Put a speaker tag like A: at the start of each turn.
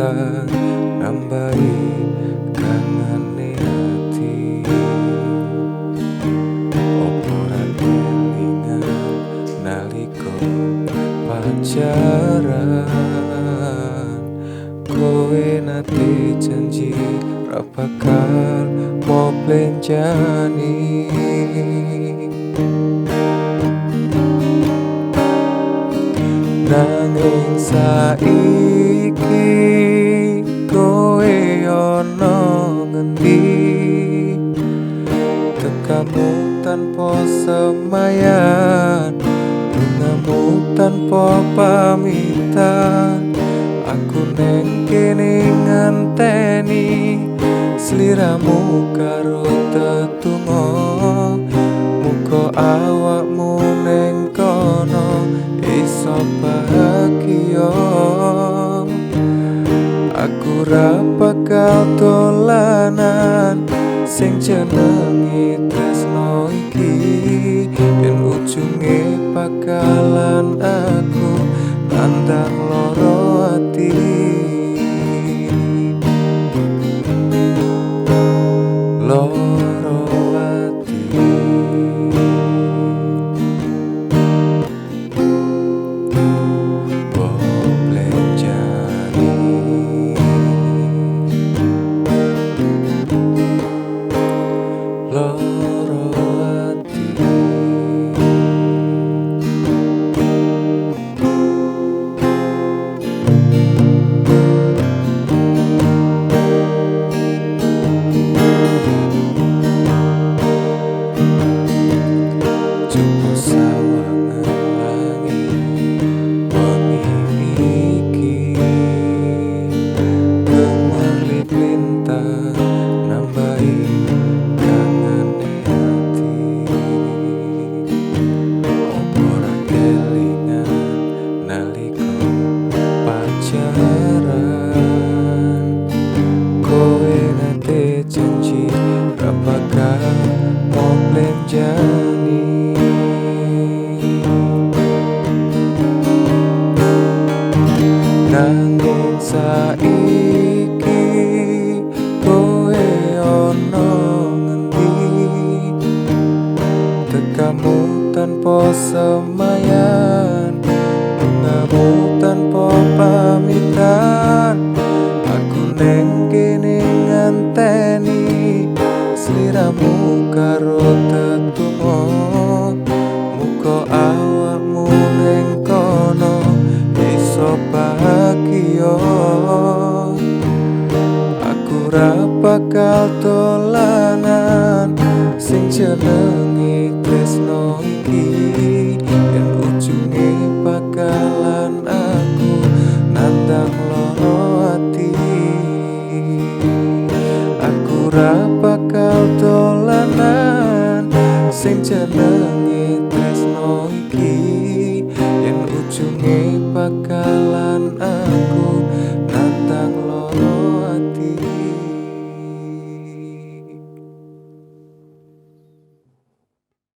A: lintang nambahi kangene ati. Opo ra kelingan nalika pacaran, kowe nate janji ra bakal moplenjani. Nanging saiki kowe ana ngendi, tekamu tanpa semayan, lungamu tanpa pamitan. Aku neng kene ngenteni sliramu karo tetunggo, muga awakmu neng kono iso bahagia. Aku ra bakal dolanan sing jenenge tresno iki, yen ujunge bakalan aku nandang loro ati. Loro ati. Loro ati. Coba sawangan langit wengi iki, gemerlip lintang nambahi kangene ati. Opo ra kelingan nalika pacaran, kowe nate janji ra bakal moplenjani. Nanging saiki